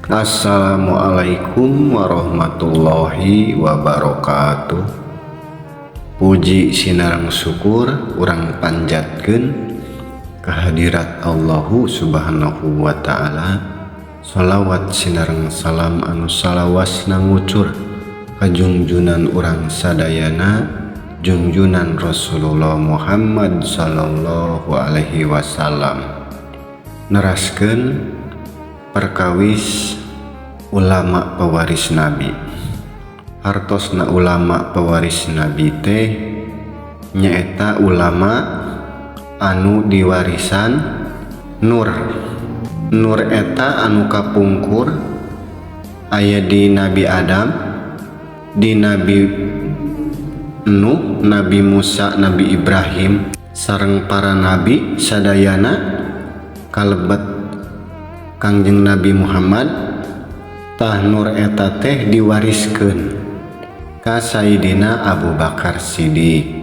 Assalamualaikum warahmatullahi wabarakatuh. Puji sinareng syukur urang panjatkeun kehadirat Allahu Subhanahu wa ta'ala. Sholawat sinareng salam anu salawasna ngucur kajungjunan urang sadayana, jungjunan Rasulullah Muhammad sallallahu alaihi wasallam. Neraskeun perkawis ulama pewaris nabi. Hartosna ulama pewaris nabi teh nyaeta ulama anu diwarisan nur. Nur eta anu kapungkur aya di Nabi Adam, di Nabi Nuh, Nabi Musa, Nabi Ibrahim sareng para nabi sadayana kalebet Kangjeng Nabi Muhammad. Tah, nur eta teh diwariskeun ka Sayyidina Abu Bakar Siddiq,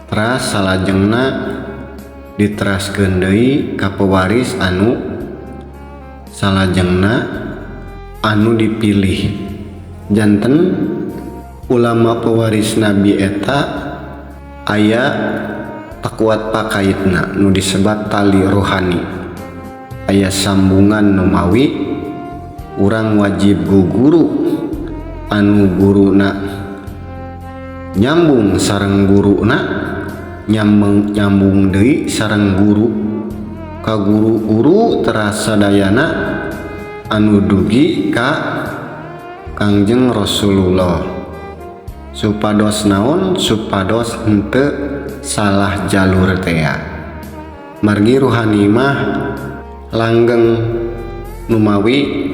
teras salajengna diteraskeun deui ka pewaris anu salajengna anu dipilih. Janten ulama pewaris nabi eta aya takuat pakaitna nu disebat tali rohani, aya sambungan numawi urang wajib guguru anu guruna nyambung sareng guruna, nyambung nyambung deui sareng guru ka guru-guru, teras sadayana anu dugi ka Kangjeng Rasulullah. Supados naon? Supados henteu salah jalur tea. Margi ruhani mah langgeng, numawi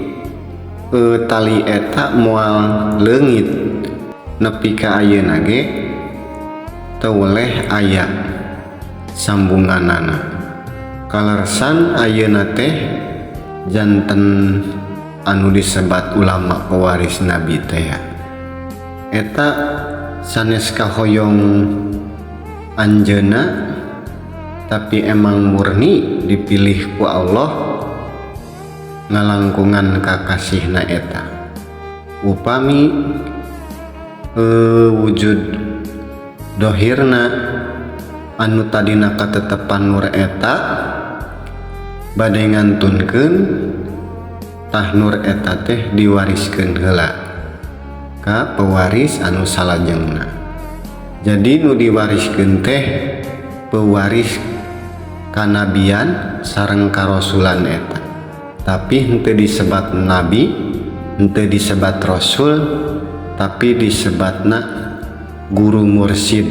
tali eta moal leungit nepi ka ayeuna ge teu weleh aya sambunganana. Kaleresan ayeuna teh janten anu disebat ulama pewaris nabi teh eta sanes kahoyong anjeunna, tapi emang murni dipilih ku Allah ngalangkungan kakasihna eta. Upami wujud dohirna anu tadina katetepan nur eta bade ngantunkeun, tah nur eta teh diwariskeun heula ka pewaris anu salajengna. Jadi nu diwariskeun teh pewaris kanabian sareng karasulan eta, tapi henteu disebat nabi, henteu disebat rasul, tapi disebatna guru mursyid,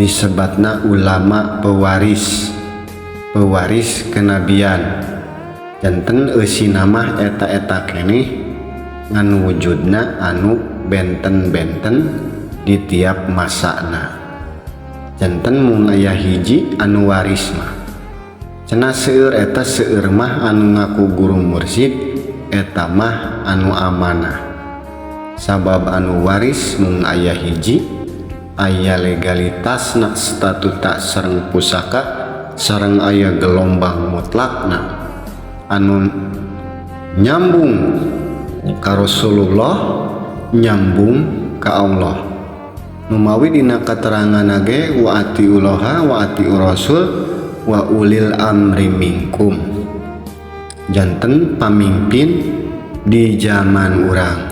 disebatna ulama pewaris, pewaris kenabian. Janten eusina mah eta-eta keneh, ngan wujudna anu benten-benten di tiap masana. Janten mung aya hiji anu waris mah. Cenah seueur, eta seueur mah anu ngaku guru mursyid, eta mah anu amanah, sabab anu waris mung aya hiji, aya legalitasna, statuta sareng pusaka, sareng aya gelombang mutlakna anu nyambung ka Rasulullah, nyambung ka Allah. Numawi dina katerangan ge wa atiullaha wa atiur rasul wa ulil amri minkum. Janten pamimpin di zaman urang,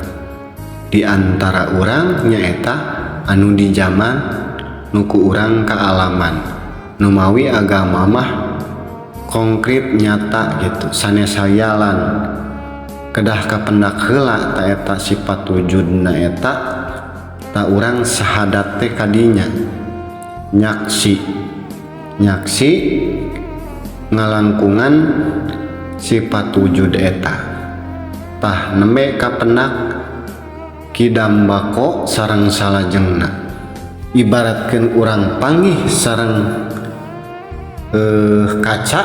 di antara urang nyaeta anu di zaman nu ku urang kaalaman. Numawi agama mah konkret, nyata gitu, sanes hayalan, kedah kapendak heula ta eta sifat wujudna eta. Ta urang sahadat teh kadinya nyaksi, nyaksi ngalangkungan sifat wujud eta. Tah, nembe kapendak kidam bako sareng salajengna. Ibaratkeun urang panggih sareng kaca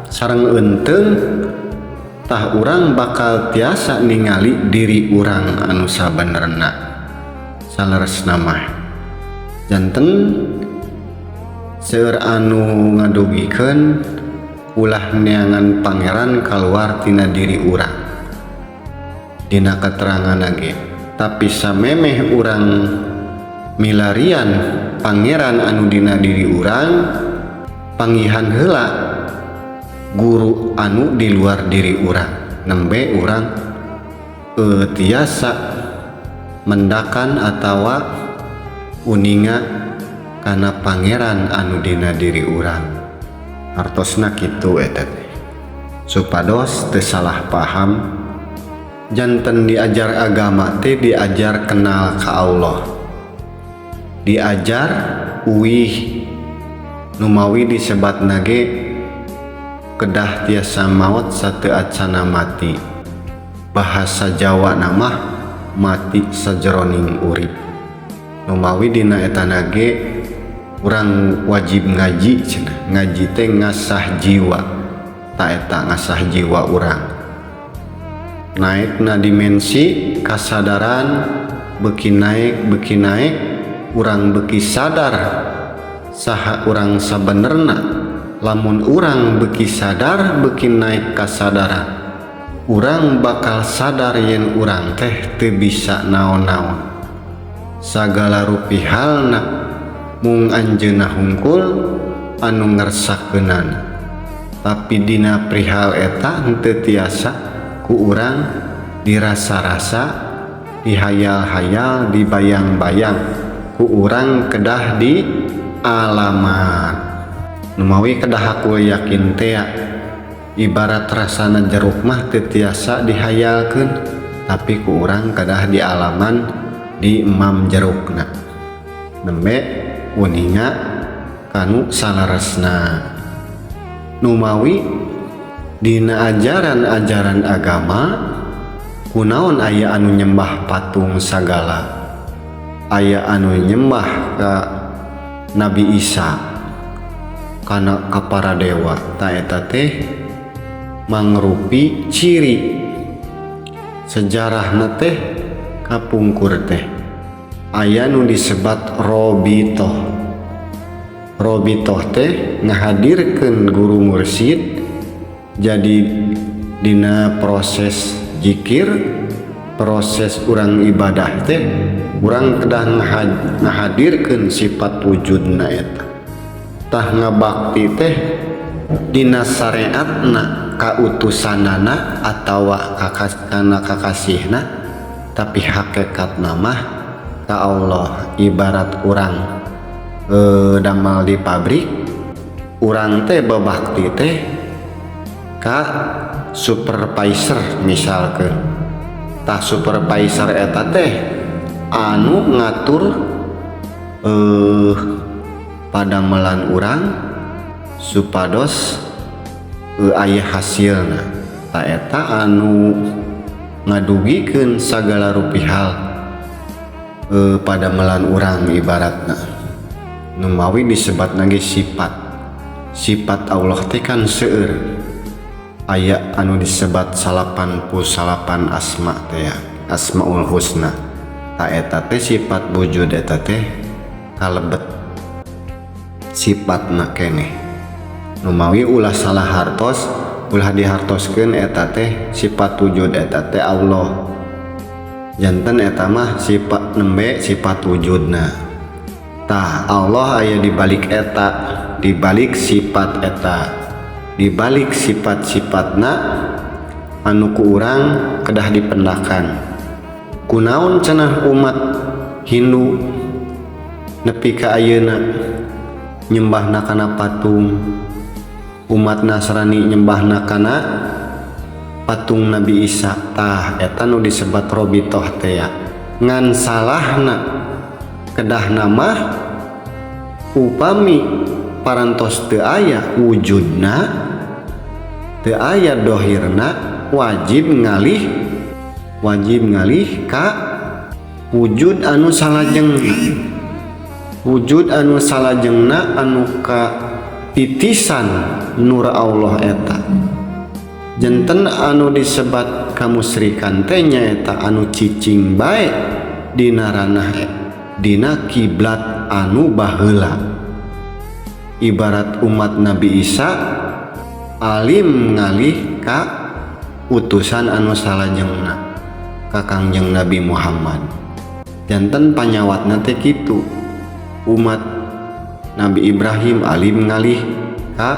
sareng eunteung, tah urang bakal tiasa ningali diri urang anu sabenerna. Saleresna mah janten seueur anu ngadugikeun ulah neangan Pangeran kaluar tina diri urang. Dina keterangan ge, tapi samemeh urang milarian pangeran anu dina diri urang, panggihan heula guru anu di luar diri urang, nembe urang tiasa mendakan atawa uninga kana pangeran anu dina diri urang. Hartosna kitu eta teh, supados teu salah paham. Janten diajar agama teh diajar kenal ka Allah, diajar uwih numawi disebatna ge kedah tiasa maot sateu acana mati. Bahasa Jawa na mah mati sajeroning urip. Numawi dina etana ge urang wajib ngaji cenah. Ngaji teh ngasah jiwa, ta eta ngasah jiwa urang naikna dimensi kasadaran, beki naik, beki naik, urang beki sadar saha urang sabenerna. Lamun urang beki sadar, beki naik kasadaran, urang bakal sadar yen urang teh teu bisa naon-naon. Sagala rupi halna mung anjeunna hungkul anu ngersakeunana, tapi dina perihal eta henteu tiasa ku urang dirasa-rasa, dihayal-hayal, dibayang-bayang. Ku urang kedah di alaman. Numawi kedah hakul yakin teh, ibarat rasana jeruk mah teu tiasa dihayalkeun, tapi ku urang kedah di alaman, di emam jerukna, nembe uninga kanu saleresna. Numawi dina ajaran-ajaran agama, kunaon aya anu nyembah patung sagala, aya anu nyembah ka Nabi Isa, kana ka para dewa? Ta eta teh mangrupi ciri sejarahna teh. Kapungkur teh aya nu disebat robitoh. Robitoh teh ngahadirkeun guru mursyid. Jadi dina proses jikir, proses urang ibadah teh, urang kedah ngahadirkeun sifat wujudna eta. Tah, ngabakti teh dina syariatna kautusanana atawa kana kakasihna, tapi hakikatna mah ka Allah. Ibarat urang damal di pabrik, urang teh babakti teh ka supervisor misalkan. Tah, supervisor eta teh anu ngatur padamelan urang supados aya hasilna. Tah, eta anu ngadugikeun sagala rupi hal padamelan urang ibaratna. Numawi disebatna ge sifat, sifat Allah teh kan seueur, aya anu disebat 99 asma teh ya, asmaul husna. Ta eta teh sifat wujud, eta teh kalebet sifatna keneh. Numawi ulah salah hartos, ulah dihartoskeun eta teh sifat wujud eta teh Allah. Janten eta mah sifat, nembe sifat wujudna. Tah, Allah aya di balik eta, di balik sifat eta, di balik sifat-sifatna anu ku urang kedah dipendakan. Kunaon cenah umat Hindu nepi ka ayeuna nyembahna kana patung, umat Nasrani nyembahna kana patung Nabi Isa? Tah, eta nu disebat robitoh teh ya. Ngan salahna kedahna mah upami parantos teu aya wujudna, teu aya dohirna, wajib ngalih, wajib ngalih ka wujud anu salajengna, wujud anu salajengna anu ka titisan nur Allah eta. Janten anu disebat kamusrikan teh nyaeta anu cicing bae dina ranah dina kiblat anu baheula. Ibarat umat Nabi Isa alim ngalih ka utusan anu salajengna. ka Kangjeng Nabi Muhammad. Janten panyawatna teh kitu, umat Nabi Ibrahim alim ngalih ka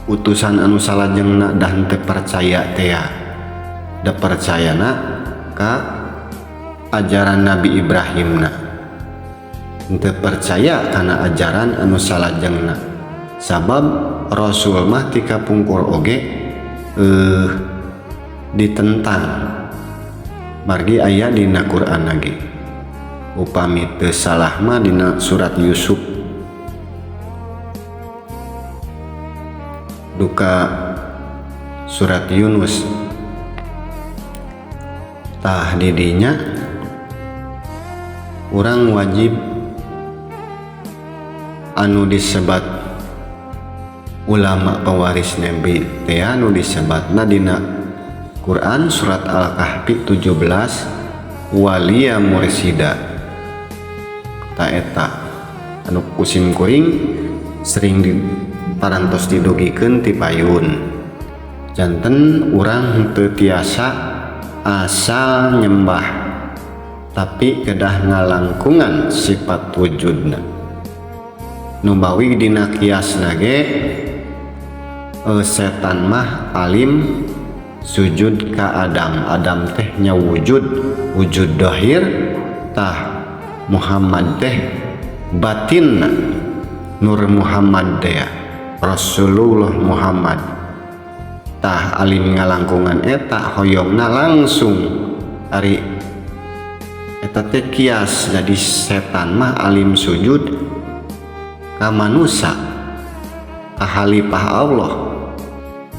utusan anu salajengna dah henteu percaya tea, da percayana ka ajaran Nabi Ibrahimna, henteu percaya kana ajaran anu salajengna. Sabab Rasul mah ti kapungkur oge ditentang, margi aya dina Quran ge, upami teu salah mah dina surat Yusuf duka surat Yunus. Tah didinya urang wajib anu disebat ulama pewaris nabi teh anu disebatna dina Quran surat Al-Kahfi 17 waliya mursida. Ta eta anu kusim kuring sering diparantos didugikeun ti payun. Janten urang henteu tiasa asal nyembah, tapi kedah ngalangkungan sifat wujudna. Numawi dina kiasna ge setan mah alim sujud ka Adam, Adam teh nya wujud, wujud dohir, tah Muhammad teh batin, Nur Muhammad teh Rasulullah Muhammad. Tah alim ngalangkungan eta hoyongna langsung ari eta teh kias. Jadi setan mah alim sujud ka manusa, ka khalifah Allah,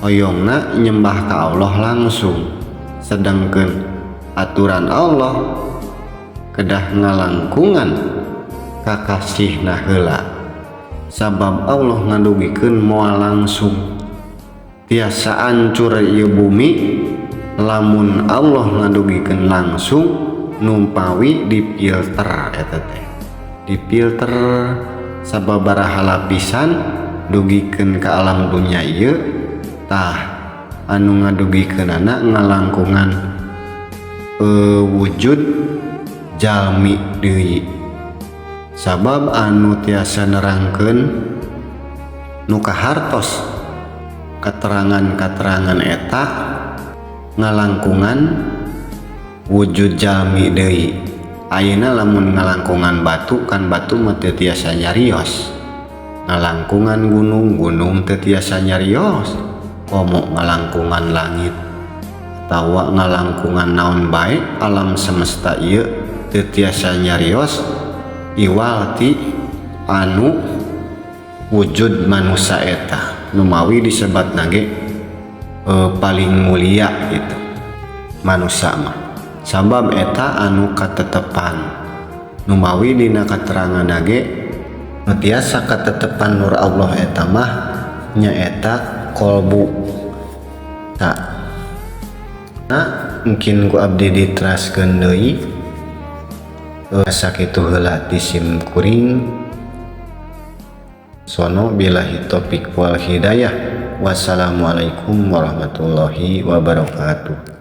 hoyongna nyembah ka Allah langsung, sedangkan aturan Allah kedah ngalangkungan ka kasihna heula. Sabab Allah ngadugikeun moal langsung tiasa ancur ieu bumi lamun Allah ngadugikeun langsung, numpawi difilter eta teh, difilter sababaraha lapisan dugikeun ka alam dunya ieu. Tah anu ngadugikeunana ngalangkungan wujud jalmi deui. Sabab anu tiasa nerangkeun nu kahartos keterangan-keterangan eta ngalangkungan wujud jalmi deui. Ayeuna lamun ngalangkungan batu, kan batu mah teu tiasa nyarios, ngalangkungan gunung, gunung teu tiasa nyarios, komo ngalangkungan langit atawa ngalangkungan naon bae alam semesta ieu teu tiasa nyarios iwal ti anu wujud manusa eta. Numawi disebatna ge paling mulia gitu manusa mah, sabab eta anu katetepan. Numawi dina katerangan ge nu tiasa katetepan nur Allah eta mah nyaeta kolbu. Tak nah mungkin ku abdi diteraskeun deui sakitu heula ti sim kuring. Sono billahi taufik wal hidayah. Wassalamualaikum warahmatullahi wabarakatuh.